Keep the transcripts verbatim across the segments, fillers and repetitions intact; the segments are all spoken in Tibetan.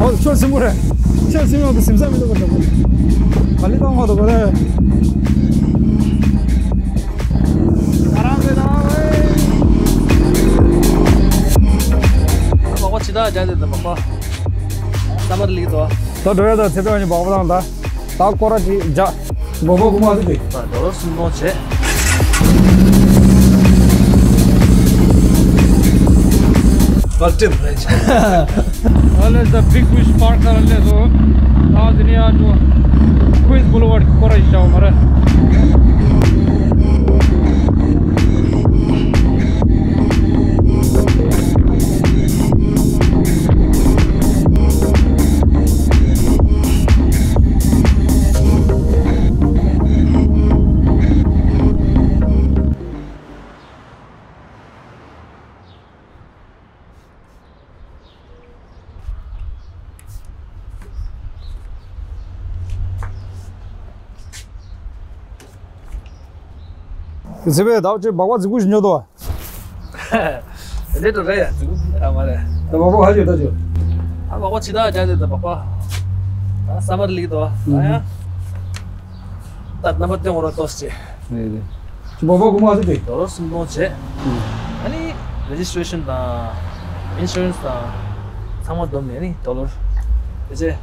ཨོ་ཁྱོད་སྲིན་པོ་རེད། ཁྱོད་སྲིན་པོ་དེ་སིམ་ས་མི་འདུག་ག་ག་ལེ་བཏང་མ་འདུག་ག་རེད། ང་རང་ཚོའི་ནང་ཨེ། ཨ་མ་གོ་ཅི་ད་རྒྱ་དེ་ད་མ་གོ། ས་མར་ལིག་དོ། ད་འགྲོ་ཡ་ད་ཚེ་བརྟན་གཉིས་སྦག་སྦག་བཏང་ད། ད་སྐོར་ར་ཅིག་རྒྱག་སྦག་སྦག་དགུ་མ་ཟེར་ཏེ། ད་ཌོ་ལར་སུམ་སྟོང་བྱས། Well, there's a big fish park ལ་སླེབས་སོང་། ད་དེ་ནས་ཡར་འགྲོ། Queens Boulevard སྐོར་ར་ཞིག་བྱ་བ་མ་རེད། ཚེ་བརྟན་ཟླ་བ་ཅིག་སྦག་སྦག་རྫིག་པོ་ཞིག་ཉོ་དོ། དེ་འདྲ་རེད་ཡ། རྫིག་པོ་ཨ་མ་རེད། ད་སྦག་སྦག་ཧ་ཅང་ད་ཅོ། ཨ་སྦག་སྦག་ཇི་ལྟར་རྒྱག་དེ་ད་སྦག་སྦག་ད་ས་མར་ལིག་དོ། ཨ་ཡ། ད་རྣམ་པ་སྟོན་འོང་རོགས་ཏོག་ཙམ་བྱེད། རེད་རེད། ཅི་སྦག་སྦག་དགུ་མ་ཟེར་ཏེ། ཌོ་ལར་སུམ་སྟོང་བྱས། ཨ་ནི་རེ་ཇི་སི་ཊི་རེ་ཤན་དང་ཨིན་ཤུ་རན་སི་དང་ཚང་མ་བསྡོམས་ནས་ནི་ཌོ་ལར། དེ་རྗེས་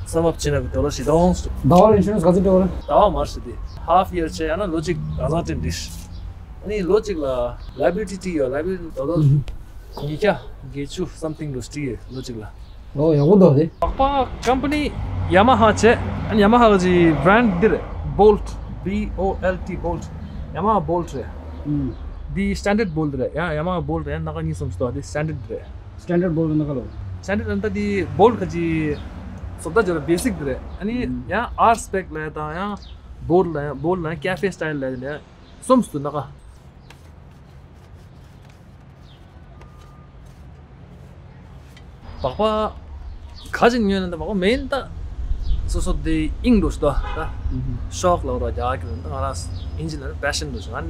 སམ་ཨབ་བྱས་ན་ཌོ་ལར་བཞི་སྟོང་། ཟླ་བ་ལ་ཨིན་ཤུ་རན་སི་ག་ཚོད་སྤྲད་པ་རེད། ཟླ་བ་མར་ཞིག་དེ་ཧབ་ཡར་བྱས་ཡང་ན་ལོ་གཅིག་གང་ཚང་སྤྲད་འགྲིག་ཨ་ནི་ལོ་གཅིག་ལ་ལའི་བི་ལི་ཊི་ཡོད། ལའི་བི་ལི་ཊི་ཌོ་ལར་ཉིས་བརྒྱ་བརྒྱད་ཅུ་སམ་ཐིང་ལོ་སྤྲད་ཡོད་ལོ་གཅིག་ལ། ཨོ་ཡག་པོ་འདུག་དེ། སྦག་སྦག་ཀམ་པ་ནི་ཡ་མ་ཧ་བྱས། ཨ་ནི་ཡ་མ་ཧ་གི་བྷ་རན་ཌི་འདི་རེད། བྷོལ་ཊི། བྷི་ཨོ་ཨེལ་ཊི་བྷོལ་ཊི། ཡ་མ་ཧ་བྷོལ་ཊི་རེད། ཨུམ། འདི་སི་ཊན་ཌར་ཌི་བྷོལ་ཊི་རེད། ཡ་ཡ་མ་ཧ་བྷོལ་ཊི་རེད། ཡང་སྣ་ཁ་གཉིས་གསུམ་ཞིག་འདུག་དེ་སི་ཊན་ཌར་ཌི་རེད། སི་ཊན་ཌར་ཌི་བྷོལ་ཊི་སྣ་ཁ་ལོ། སི་ཊན་ཌར་ཌི་ཨ་ད་འདི་བྷོལ་ཊི་ག་ཅི་བཟོ་ལྟ་སྦྱོར་བ་བེ་སིག་འདི་རེད། ཨ་ནི་ཨུམ། ཡང་ཨར་སི་པེག་ལ་དང་ཡང་བྷོལ་ཊི་ལ་ཡང་བྷོལ་ཊི་ལ་ཡང་ཀེ་ཧྥེ་སི་ཊལ་ལ་ཡང་གསུམ་ཞིག་འདུག་སྣ་ཁ། སྦག་སྦག་ག་ཅིག་ཉོས་ན་ད་སྦག་སྦག་མེན་ད། སོ་སོ་དེ་དབྱིངས་འགྲོ་ཞིག་ད་ད། ཤོག་ལ་རོ་རྒྱག་གི་ད་ང་རང་ཨིན་ཇི་ལ་པེ་ཤན་འགྲོ་ཞིག་ང་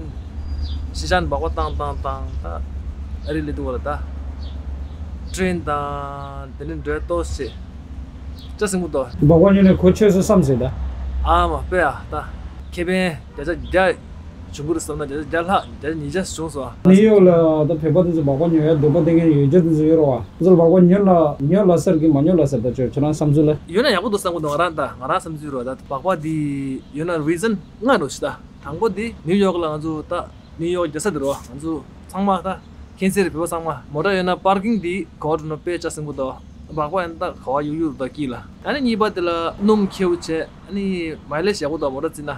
གཞིས་ཆགས་ནས་སྦག་སྦག་བཏང་བཏང་བཏང་ད། ཨ་རི་ལ་འདུག་བ་ལ་ད། ཊེ་རེན་དང་དེ་ནས་འགྲོ་ཏོག་ཙམ། ཅ་སྲིན་པོ་ཏོ། སྦག་སྦག་ཉོས་ནས་གོ་ཆོད་སོང་བསམ་ཟེར་ད། ཨ་མ་དཔེ་ཨ་ད། ཁེ་ཕན་བརྒྱ་ཆ་བརྒྱ། བྱུང་གི་རེད་བསམ་ན་བརྒྱ་ཆ་བརྒྱ་ལྷག་བརྒྱ་ཆ་ཉིས་བརྒྱ་བྱུང་སོང་། ནིའུ་ཡོག་ལ་ད་བོད་པ་དེ་ཚོ་སྦག་སྦག་ཉོ་ཡ་འདོད་པ་ལྡན་མཁན་ཡོད་རྒྱུ་དེ་ཚོ་ཡོད་རེད་བ། ཁོ་ཚོ་ལ་སྦག་སྦག་ཉོ་ལ་ཉོ་ལ་ཟེར་གི་མ་ཉོ་ལ་ཟེར་ད་ཁྱོད་ཁྱོད་རང་བསམ་ཚུལ་ལ། ཡོད་ན་ཡག་པོ་འདུག་བསམ་གི་འདུག་ང་རང་ད་ང་རང་བསམ་ཚུལ་རོ། ད་སྦག་སྦག་འདི་ཡོད་ན་རི་ཛན་ལྔ་འགྲོ་ཞིག་ད། དང་པོ་འདི་ནིའུ་ཡོག་ལ་ང་ཚོ་ད་ནིའུ་ཡོག་རྒྱལ་ས་འདི་རོ། ང་ཚོ་ཚང་མ་ད་མཁྱེན་གསལ་རེད། བོད་པ་ཚང་མ་མོ་ཊ་ཡོད་ན་པར་ཀིང་འདི་གོ་འགྲོ་ན་དཔེ་ཅ་སྲིན་པོ་འདུག་སྦག་སྦག་ཡིན་ད་ག་བ་ཡུག་ཡུག་ད་སྐྱིད་ལ། ཨ་ནི་གཉིས་པ་དེ་ལ་སྣུམ་ཁེའུ་བྱས། ཨ་ནི་མའི་ལེཇ་ཡག་པོ་འདུག་མོ་ཊ་བརྩིས་ན།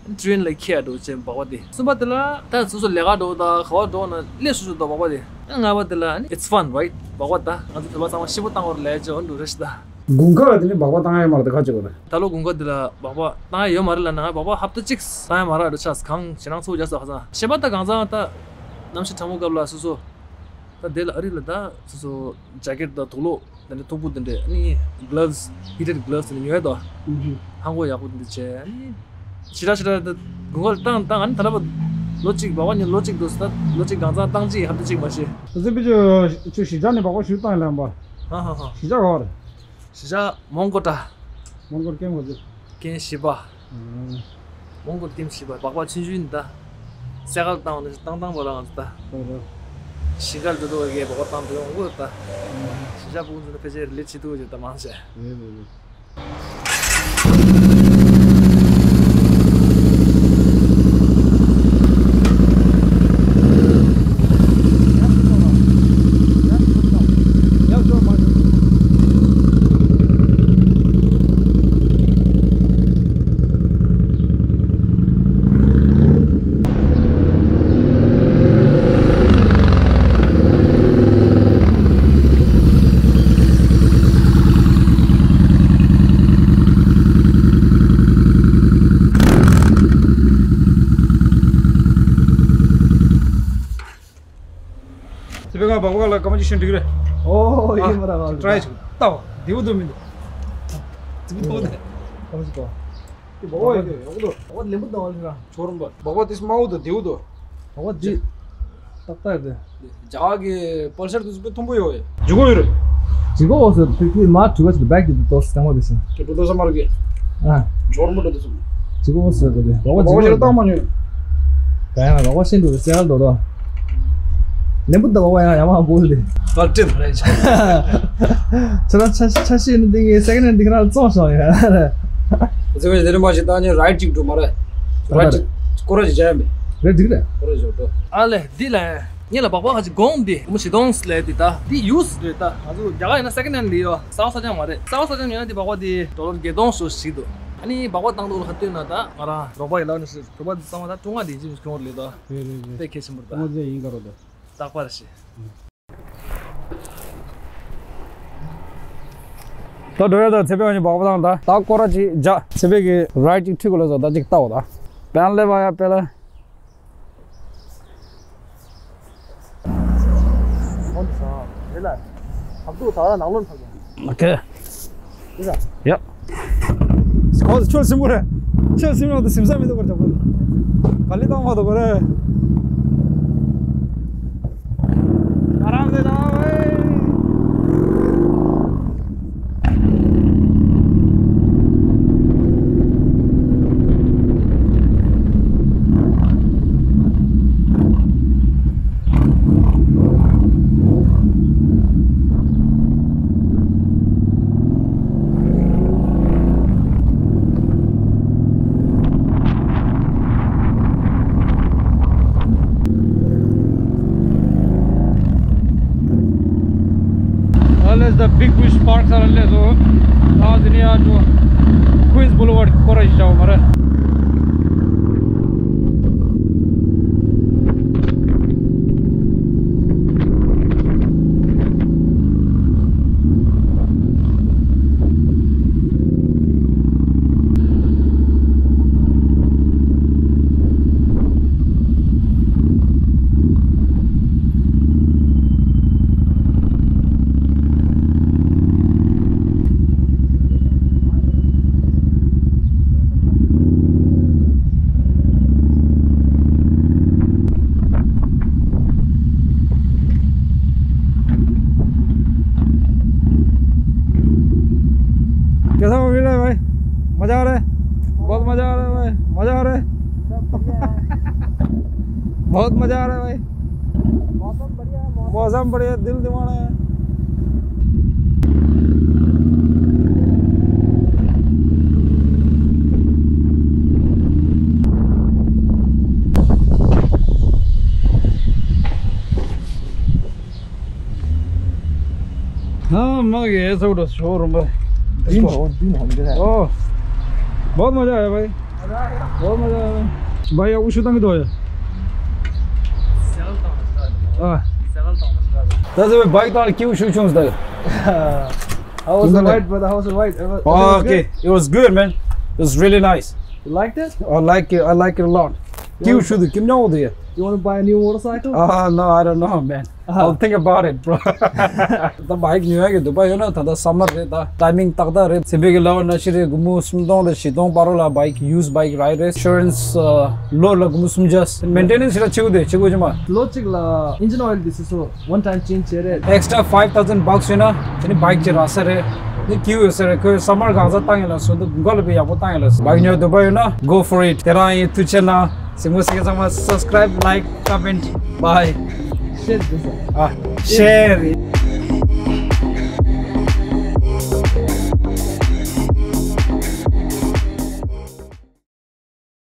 ཊེ་རེན་ལ་ཁྱེར་འགྲོ་བྱས་སྦག་སྦག་དེ། གསུམ་པ་དེ་ལ་ད་སོ་སོ་ལས་ཀ་འགྲོ་ད་ག་བ་འགྲོ་ན་སླེབས་སོ་སོ་འདུག་སྦག་སྦག་དེ། ཨ་ལྔ་པ་དེ་ལ་ཨ་ནི་it's fun, right? སྦག་སྦག་ད་ང་ཚོ་བོད་པ་ཚང་མ་ཤི་བོ་བཏང་བར་ལས་བྱས་འོ་འགྲོ་རེ་ཞིག་ད། དགུན་ཁ་ལ་དེ་ནི་སྦག་སྦག་བཏང་ཡ་མ་རེད་དེ་ཁ་ཅིག་གོ་རེད། ད་ལོ་དགུན་ཁ་དེ་ལ་སྦག་སྦག་བཏང་ཡ་ཡོད་མ་རེད་ལ། ན་ང་སྦག་སྦག་ཧབ་ཏ་གཅིག་བཏང་ཡ་མ་རེད་འགྲོ་ཆགས་གང་ཞེ་སྣང་ཚོ་རྒྱག་ས་ཁ་སང་ཤེས་པ་ད་གང་ཚང་ད་གནམ་གཤིས་གྲང་མོ་སྐབས་ལ་སོ་སོ་ད་དེ་ལ་ཨ་རི་ལ་ད་སོ་སོ་ཇེ་ཀེཊ་ད་དུག་ལོག་དེ་འདྲ་མཐུག་པོ་དེ་འདྲ་ཨ་ནི་གི་ལབ་སི་ཧི་ཊེཌ་གི་ལབ་སི་དེ་འདྲ་ཉོས་ཡོད་དོ། ཧང་གོ་ཡག་པོ་དེ་འདྲ་བྱས་ཨ་ནི་ཞེ་དྲག་ཞེ་དྲག་ད་དགུན་ཁ་ལ་བཏང་བཏང་ཨ་ནི་ད་ལྟ་བ་ལོ་གཅིག་སྦག་སྦག་ཉོས་ལོ་གཅིག་འདུག་ད་ལོ་གཅིག་གང་ཚང་བཏང་གཅིག་ཧབ་ཏ་གཅིག་མ་ཤེས། ད་ཚོད་པི་ཅུ་ཅུ་གཞིས་ཆགས་ནས་སྦག་སྦག་ཞུ་བཏང་ཡིན་ལ་ཡང་པ། ཧ་ཧ་ཧ། གཞིས་ཆགས་ག་བ་རེད། གཞིས་ཆགས་མོན་གྷོ་ད། མོན་གྷོ་ཀེམ་ག་ཚོད། ཀེམ་བཞི་པ། ཨང་། མོན་གྷོ་ཀེམ་བཞི་པ་སྦག་སྦག་ཆུང་ཆུང་ཡིན་ད། སེ་ཀལ་བཏང་བ་ནི་བཏང་བཏང་བ་ལ་ང་ཚོ་ད། ཨོ་རེད། ཞིང་ཁར་འགྲོ་འདུག་བ་གས་སྦག་སྦག་བཏང་འགྲོ་ཡོང་གི་ད། ཨང་། གཞིས་ཆགས་ཕྲུ་གུ་ཚོ་ནི་ཕལ་ཆེར་ལས་བྱེད་ཐུབ་ཀྱི་ད་མང་ཆེ། རེད་རེད་རེད། ཚེ་བརྟན་ཁ་སྦག་སྦག་ལ་སྐར་མ་གཅིག་ཤོད་འགྲིག་རེད། ཨོ་ཡིན་མ་ར་བ། ཊི་རའི་ཅིག་ལྟ་བ་བདེ་པོ་འདུག་མི་འདུག་ཚེ་བརྟན་ཁོ་དེ། སྐར་མ་གཅིག་གོ། དེ་སྦག་སྦག་ཡོད་དེ་ཡག་པོ་འདུག་སྦག་སྦག་ལེན་པོ་འདུག་ཨ་ལི་ར། ཆོ་རུམ་པ། སྦག་སྦག་དེ་དམར་པོ་འདུག་བདེ་པོ་འདུག་སྦག་སྦག་དེ་ཏག་ཏག་རེད། རྒྱ་གར་གྱི་པལ་སར་དེ་ཚོ་དཔེ་མཐོན་པོ་ཡོད་ཡ། ཇུ་གོ་ཡོད་རེད། ཇི་གོ་འོ་སོ་ཐིག་ཐིག་མ་ཐུག་ག་ཅིག་བེག་དེ་ཏོ་སི་ཀ་མོ་དེ་སི། ཀེ་པོ་ཏོ་ས་མར་གེ། ཨ། ཇོར་མོ་ཏོ་དེ་སོ། ཇི་གོ་འོ་སོ་ག་དེ་རོགས་པ་ཇི་གོ་ཏང་མ་ཉོ། ག་ཡང་རོགས་པ་ཤིན་ཏུ་སེ་ག་དོ་རོ། ལེམ་བུ་ད་རོགས་པ་ཡང་ཡང་མ་བོལ་དེ། ཨ་ཏི་རེད། ཁྱེད་རང་ཆ་ཆ་ཤི་ནི་འདི་ངའི་སེ་ཀེན་ཧེན་འདི་ཁ་རང་བཙོང་ཤོག་ཡ། ཟེར་བ་ཞིག་དེ་རིང་མ་ཞིག་ད་ནི་རའིད་ཅིག་འགྲོ་མ་རེད། རའིད་ཅིག་ཀོ་ར་ཞིག་བྱ་ཡ་མེད། རེད་འགྲིག་རེད། ཀོ་ར་ཞིག་འགྲོ། ཨ་ལེ་འདི་ལ། ངེད་ལ་སྦག་སྦག་ཁ་ཅིག་དགོངས་འདི་མུ་ཤི་དོང་སི་ལས་འདི་ད་འདི་ཡུས་རེད། ད་ང་ཚོ་རྒྱ་གར་ཡིན་ན་སེ་ཀེན་ཧེན་འདི་ཡོད། གསར་པ་གསར་རྐྱང་མ་རེད། གསར་པ་གསར་རྐྱང་ཡོད་ན་འདི་སྦག་སྦག་འདི་ཌོ་ལར་བརྒྱད་སྟོང་སོ་ཞིག་འདུག་ཨ་ནི་སྦག་སྦག་བཏང་འདུག་ལ་ཁ་བཏོན་ན་ད་ང་རང་རོགས་པ་ཡི་ལག་ནས་སུ་གྲུ་པ་འདི་གཙང་མ་ད་ཀྲུང་ང་འདི་ཅི་མི་ཁྱོང་རེད་ད། རེད་རེད་རེད། དཔེ་ཁེ་ཆེན་པོ་རེད་ད། ཀྲུང་ང་ཡིན་ག་རོ་ད། རྟག་པར་ཞེས། ད་འགྲོ་ཡ་ད་ཚེ་འཕེལ་གཉིས་སྦག་སྦག་བཏང་ད་ད་སྐོར་ར་ཅིག་རྒྱ་ཚེ་འཕེལ་གི་རའིད་ཅིག་ཁྲིད་དགོས་ལ་ཟོ་ད་ཅིག་ལྟ་འོ་ད། པན་ལེ་བ་ཡ་པེ་ལེ། ཧོན་ས་རེ་ལ། ཨབ་ཏུ་ད་ལ་ནང་ལོན་ཕ་གི། ཨོ་ཁེ། རེ་ལ། ཡ། ཁོ་ཚོ་ཆོལ་སིམ་གོ་རེ། ཆོལ་སིམ་ཡོང་དུ་སིམ་ས་མི་འདུག་གོ་རེ་ཅག་པོ། ག་ལི་ཏང་མ་འདུག་གོ་རེ། ཨ་རམ་སེ་ད་ཝེ། Unless the big bush parks are unless oh, now the near to Queens Boulevard, Kora Jao Mara. कैसा फील है भाई? मजा आ रहा है? बहुत मजा आ रहा है भाई, मजा आ रहा है। बहुत मजा आ रहा है भाई। मौसम बढ़िया है, मौसम। मौसम बढ़िया, दिल दीवाना है। हाँ, मैं ये सब उधर शोरूम है। दिन हो, दिन हो गया। ओह, बहुत मजा आया भाई। बहुत मजा आया भाई। भाई, अब उसी तंग तो है। हाँ। That's a bike, क्यों शू शू। How was the ride, brother? How was the ride? It was, it was good. Okay, it was good, man. It was really nice. You liked it? I like it. I like it a lot. क्यों शू क्यों ना हो दिया? You want to buy a new motorcycle? Ah, no, I don't know, man. I'll think about it, bro. ད་བྷའིཀ་ཉོ་ཡ་གི་འདོད་པ་ཡོད་ན་ད་ལྟ་སམ་མར་རེད། ད་ཊའི་མིང་ཏག་ཏག་རེད། སེམས་པའི་གི་ལ་བ་ན་ཤི་རེད། སྒོར་མོ་སུམ་སྟོང་དང་བཞི་སྟོང་བར་ལ་བྷའིཀ་ཡུ་སི་བྷའིཀ་རའིཌ་རེད། ཨིན་ཤུ་རན་སི་ལོ་ལ་སྒོར་མོ་སུམ་བརྒྱ། མེན་ཊེ་ནན་སི་ཞིག་ལ་ཆེ་གོ་དེ་ཆེ་གོ་ཅི་མ། ལོ་གཅིག་ལ་ཨིན་ཇིན་ཨོ་ཡིལ་དེ་སོ་སོ་ཝན་ཊའིམ་ཅེན་ཇི་བྱེད་རེད། ཨེག་སི་ཊ་ཕའིབ་ཐའུ་ཟན་བྷག་སི་ཡོད་ན་དེ་ནི་བྷའིཀ་ཅིག་རག་ས་རེད། ནི་ཀིའུ་ཡོད་ས་རེད། ཁོས་སམ་མར་གང་ས་བཏང་ཡིན་ལ་སོ་འདུག་མགོ་ལ་བི་ཡག་པོ་བཏང་ཡིན་ལ་སོ། བྷའིཀ་ཉོ་འདོད་པ་ཡོད་ན་go for it. དེ་རང་ཡིན། ཐུགས་རྗེ་གནང་། གཟིགས་མོ་གཟིགས་མཁན་ཚང་མ་subscribe, like, comment, bye. Share this. Ah, share.